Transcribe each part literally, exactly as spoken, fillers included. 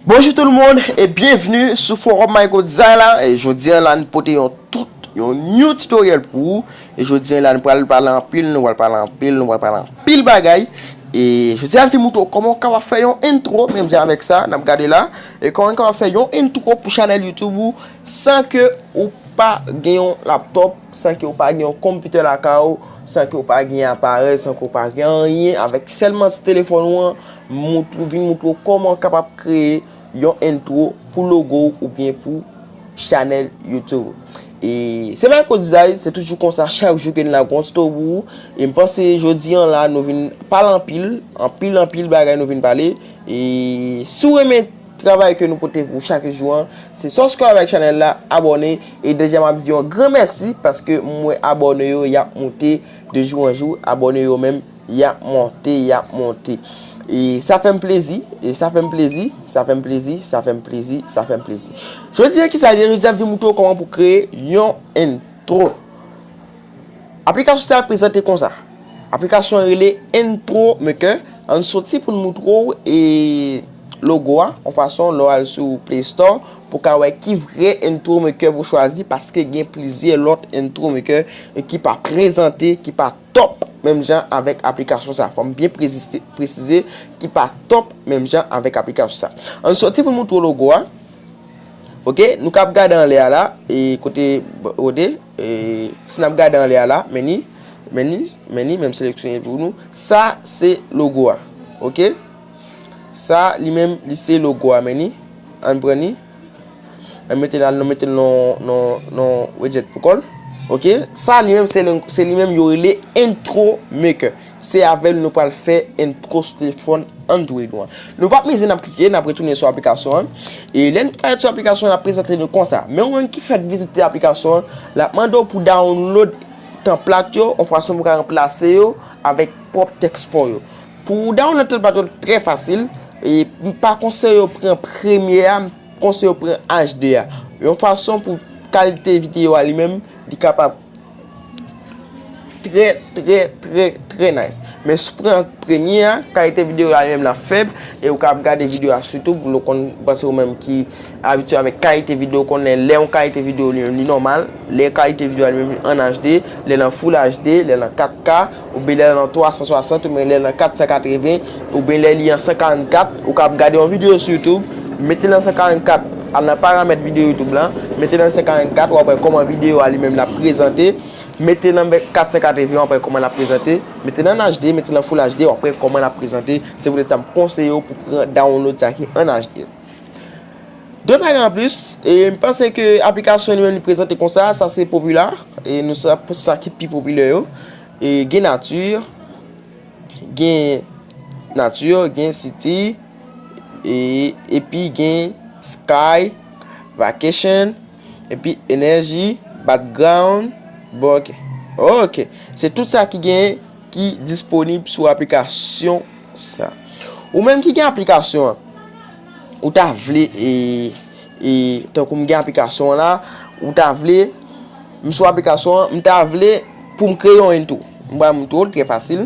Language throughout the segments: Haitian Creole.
Bonjou tout moun e byenvni sou Forum Micro Design la. E jodi a la, n pote yon tout, yon new tutorial pou ou. E jodi a la, n pral pale anpil, nou pral pale anpil, nou pral pale anpil bagay. E jodi a, n vin montre w kòman w kapab fè yon intro, menm jan avèk sa, n ap gade la. E kòman w kapab fè yon intro pou chanèl YouTube ou san ke ou pa gen yon laptop, san ke ou pa gen yon konpitè lakay ou, san ke ou pa gen aparèy, san ke ou pa gen anyen, avèk sèlman ti telefòn ou an, montre w, vin montre w kòman w kapab kreye yon intro pou logo w oubyen pou chanèl YouTube. E se Micro Design, se toujou konsa, chak jou ke n la gon tuto pou ou. E m panse jodi a la, nou vin pale anpil, anpil, anpil bagay nou vin pale. E si w renmen travay ke nou pote pou chak jou an, se subscribe avèk chanèl la, abòne, e deja m ap di yon gran mèsi, paske m wè abòne yo, y ap monte de jou an jou, abòne yo menm, y ap monte, y ap monte. E sa fè m plezi, e sa fè m plezi, sa fè m plezi, sa fè m plezi, sa fè m plezi. Jodi a, kisa l ye? Jodi a, m vin montre w kòman pou kreye yon intro. Aplikasyon sa a prezante konsa. Aplikasyon an rele Intro Maker. Ann soti pou n montre w e logo a, yon fason lè w al sou Play Store, pou w ka wè ki vrè Intro Maker pou w chwazi, paske gen plizyè lòt Intro Maker ki pa prezante, ki pa top menm jan avèk aplikasyon sa. Fò m byen presize, presize ki pa top menm jan avèk aplikasyon sa. Ann soti pou n montre w logo a. Ok, nou kab gade anlè a la, e kote, kote, e, si n ap gade anlè a la, men ni, men ni, men ni, menm seleksyone pou nou. Sa se logo a. Ok? Sa li menm, li se logo a, men ni. Ann pran ni. Ann mete l, nou mete l nan, nan, nan widget pou kò l. Ok? Sa li menm, se, se li menm yo rele Intro Maker. Se avè l nou pral fè intro sou telefòn Android ou an. Nou p ap mize, n ap klike, n ap retounen sou aplikasyon an. E lè n parèt sou aplikasyon an, l ap prezante nou konsa. Men ou menm ki fèk vizite aplikasyon an, l ap mande w pou download tanplat yo, yon fason pou w ka ranplase yo avèk pwòp tèks pa w yo. Pou w download tanplat yo, trè fasil. E m pa konseye w pran premye a, m konseye w pran H D a. Yon fason pou kalite videyo a li menm, li kapab trè, trè, trè, trè nice. Men si w pran premye a, kalite videyo a li menm l ap fèb, e ou ka ap gade videyo a sou YouTube, ou konn, panse ou menm ki abitye avèk kalite videyo, ou konnen lè yon kalite videyo li menm li nòmal, lè kalite videyo a li menm li an H D, lè l an Full H D, lè l an kat K, oubyen lè l an twa san swasant, oubyen lè l an kat san katreven, oubyen lè li an san karannkat, ou ka ap gade yon videyo sou YouTube, mete l an san karannkat, al nan paramèt videyo YouTube la, mete l an san karannkat, w ap wè kòman videyo a li menm l ap prezante. Mete l nan kat san katreven, w ap wè kòman l ap prezante. Mete l an H D, mete l an Full H D, w ap wè kòman l ap prezante. Se poutèt sa m konseye w pou pran download sa ki an H D. De bagay anplis, e m panse ke aplikasyon li menm li prezante konsa, sa se popila, e nou sa, sa ki pi popilè yo. E gen nature, gen nature, gen city, e, epi gen sky, vacation, epi energy, background, bon, ok. Ok. Se tout sa ki gen, ki disponib sou aplikasyon sa. Ou menm ki gen aplikasyon an, ou ta vle, e, e, tankou m gen aplikasyon an la, ou ta vle, m sou aplikasyon an, m ta vle pou m kreye yon intro. M pral montre w l, trè fasil.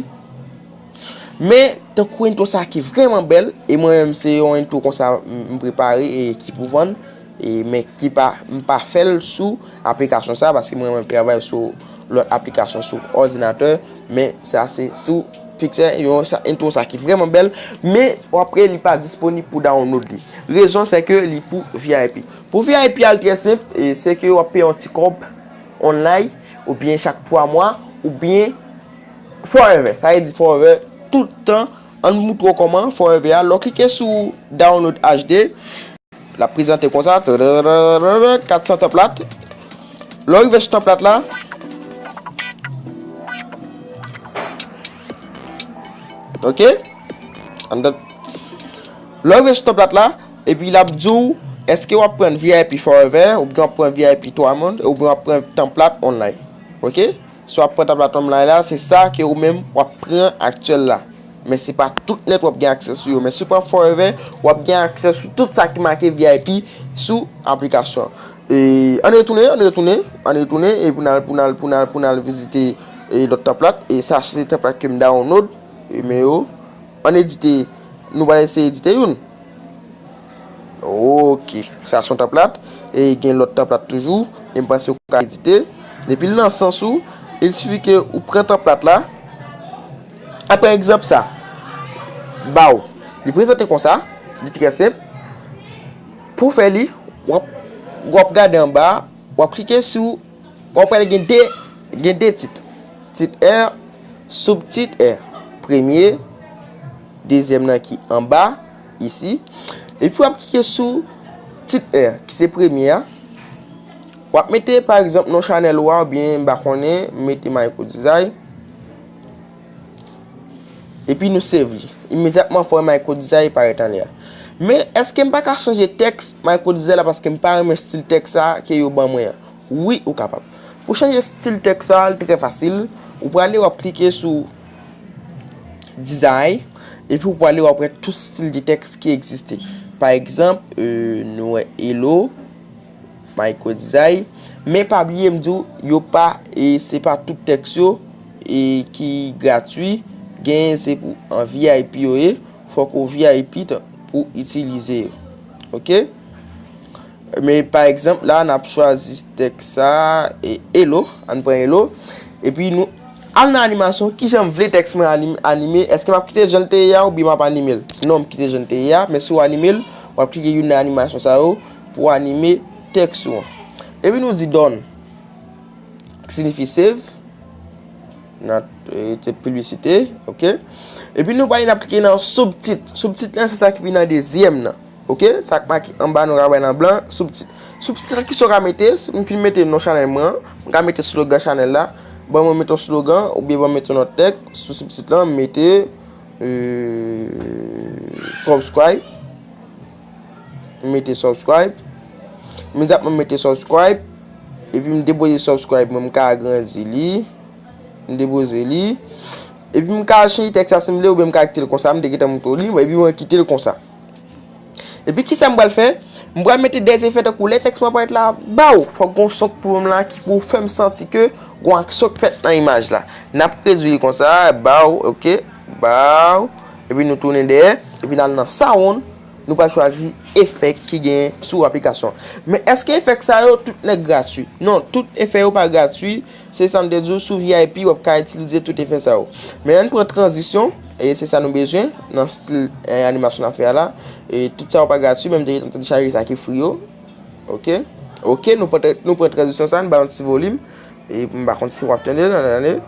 Men, tankou intro sa ki vrèman bèl, e mwen menm se yon intro konsa m, m prepare e ki pou vann, e, men ki pa, m pa fè l sou aplikasyon sa, paske mwen menm travay sou lòt aplikasyon sou òdinatè, men sa se sou Pixel, yon sa, intro sa ki vrèman bèl, men w ap wè li pa disponib pou download li. Rezon se ke li pou V I P. Pou V I P a, l trè senp, e se ke w ap peye yon ti kòb online, oubyen chak twa mwa, oubyen forever. Sa vle di forever, tout tan. Ann moutre w kòman forever a. Lè w klike sou download H D, l ap prezante konsa. Kat san tanplat. Lè w rive sou tanplat la, ok? Anndan. Lè w rive sou tanplat la, epi l ap di w, èske w ap pran V I P forever, oubyen w ap pran V I P twa mond, oubyen w ap pran tanplat online. Ok? Si w ap pran tanplat online la, se sa ke ou menm w ap pran aktyèl la. Men se pa tout nèt w ap gen aksè sou yo. Men si w pran forever, w ap gen aksè sou tout sa ki make V I P sou aplikasyon an. E, ann retounen, ann retounen, ann retounen, e pou n al, pou n al, pou n al, pou n al vizite, e, lòt tanplat. E sa se tanplat ke m download. E, men yo, ann edite, nou pral eseye edite youn. Ok, sa se yon tanplat. E gen lòt tanplat toujou. E m panse ou ka edite. Depi l nan sans ou, il sifi ke ou pran tanplat la. Apre egzanp sa, ba w. Li prezante konsa, li trè senp. Pou fè li, w ap, w ap gade anba, w ap klike sou, w ap wè gen de, gen de tit. Tit R, soubtit R. Premye, dezyèm nan ki anba, isi. Epi w ap klike sou tit R, ki se premye a. W ap mete, pa egzanp, non chanèl ou a, oubyen, m pa konnen, mete Micro Design. Epi nou save li. Imedyatman, fò Micro Design parèt anlè a. Men, èske m pa ka chanje tèks Micro Design la paske m pa renmen stil tèks sa ke yo ban mwen an? Wi, ou kapab. Pou chanje stil tèks sa, li trè fasil. Ou prale, w ap klike sou Design, epi ou prale, w ap wè tout stil de tèks ki egziste. Pa egzanp, e, nou wè Hello, Micro Design. Men pa bliye m di w, yo pa, e se pa tout tèks yo, e ki gratui. Genyen se pou an V I P yo ye. Fòk ou V I P tan pou itilize yo. Ok? Men pa egzanp, la, n ap chwazi tèks sa, e Hello. Ann pran Hello. Epi nou al nan animasyon. Kijan m vle tèks mwen anim-, anime? Èske m ap kite l jan l te ye a oubyen m ap anime l? Non, m kite l jan l te ye a. Men si w anime l, w ap klike youn nan animasyon sa yo pou w anime tèks ou an. Epi nou di done, ki siyifi save. Nan, e, te piblisite, ok. Epi nou prale n ap klike nan soubtit. Soubtit la, se sa ki vin nan dezyèm nan. Ok? Sa k make anba, nou ka wè nan blan, soubtit. Soubtit la, kisa w ka mete? Si m fin mete non chanèl mwen an, m ka mete slogan chanèl la. Ban mwen mete yon slogan, oubyen ban mwen mete yon nòt tèks sou soubtit la, m mete, e, subscribe. M mete subscribe. Imedyatman m mete subscribe. Epi m depoze subscribe mwen, m ka agrandi li. M depoze li. Epi m ka chanje tèks la si m vle, oubyen m ka kite l konsa, m te gentan montre w li, epi mwen kite l konsa. Epi kisa m pral fè? M pral mete dèzefè tankou lè tèks mwen parèt la, baw, fòk gon son k pou m la ki pou fè m santi ke gon aksyon k fèt nan imaj la. N ap redui li konsa, baw, ok, baw. Epi nou tounen dèyè, epi n al nan sound, nou pral chwazi efè ki genyen sou aplikasyon. Men èske efè sa yo tout nèt gratui? Non, tout efè yo pa gratui. Se sa m te di w, sou V I P, w ap ka itilize tout efè sa yo. Men ann pran tranzisyon, e se sa nou bezwen nan stil, e, animasyon n ap fè a la. E tout sa yo pa gratui, men m te gentan telechaje sa ki free yo. Ok? Ok, nou pran, nou pran tranzisyon sa, nou ba yon ti volim. E m pa konn si w ap tande, nan, nan, nan.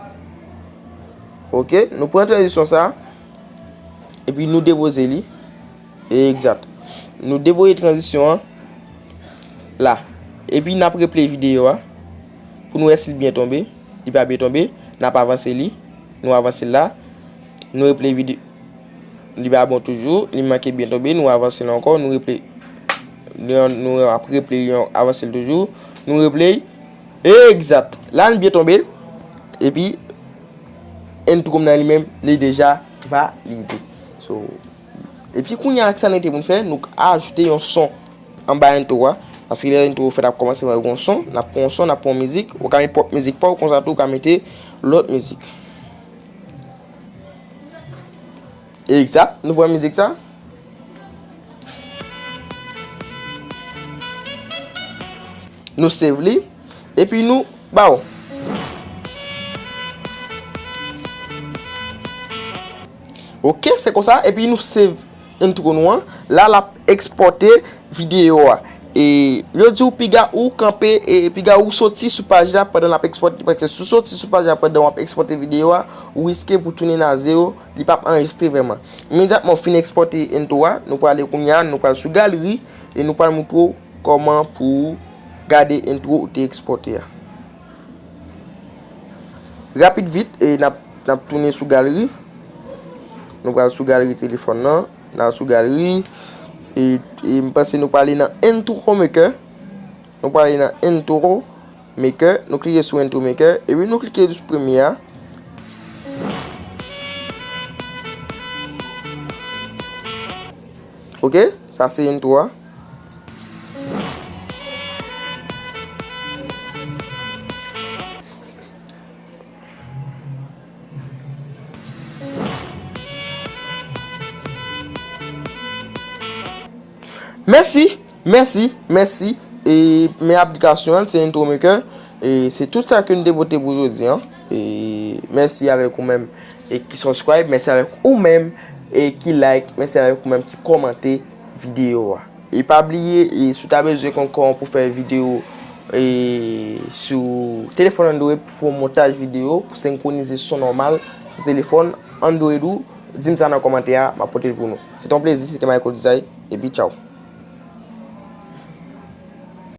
Ok, nou pran tranzisyon sa, epi nou depoze li. Egzat. Nou depoze tranzisyon an la. Epi n ap replay videyo a pou nou wè si l byen tonbe. Li pa byen tonbe. N ap avanse li. Nou avanse l la. Nou replay vide-, li pa bon toujou. Li manke byen tonbe. Nou avanse l ankò. Nou replay. Nou, nou ap replay li, avanse l toujou. Nou replay. Egzat. La, l byen tonbe. Epi, intro m nan li menm, li deja valide. So, epi kounye a, sa n rete pou n fè, nou ajoute yon son anba intro a. Paske lè intro fèt ap kòmanse, w ap gen yon son, n ap pran yon son, n ap pran yon mizik. Ou ka mete pwòp mizik pa w, konsa tou, ou ka mete lòt mizik. Egzat, nou pran mizik sa. Nou save li. Epi nou ba w. Ok, se konsa. Epi nou save intro nou an. La, l ap ekspòte videyo a. E yo di w piga ou kanpe, e piga ou soti sou paj la pandan l ap ekspòte. Paske si w soti sou paj la pandan w ap ekspòte videyo a, ou riske pou tounen a zewo, li p ap anrejistre vrèman. Imedyatman w fin ekspòte intro a, nou prale kounye a, nou pral sou galeri e nou pral montre w kòman pou w gade intro ou te ekspòte a. Rapid vit, e n ap, n ap tounen sou galeri. Nou pral sou galeri telefòn nan. N al sou galeri. E, e m panse nou prale nan Intro Maker. Nou prale nan Intro Maker. Nou klike sou Intro Maker. Epi nou klike sou premye a. Ok? Sa se intro a. Mèsi, mèsi, mèsi. E men aplikasyon an, se Intro Maker. E se tout sa ke n te pote pou jodi an. E mèsi avèk ou menm e ki subscribe, mèsi avèk ou menm e ki like, mèsi avèk ou menm ki kòmante videyo a. E pa bliye, e si w ta bezwen konn kòman pou fè videyo e sou telefòn Android pou fè yon montaj videyo, pou senkwonize son nòmal sou telefòn Android ou, di m sa nan kòmantè a, m ap pote l pou nou. Se te yon plezi, se te Michael Desai, epi tchaw.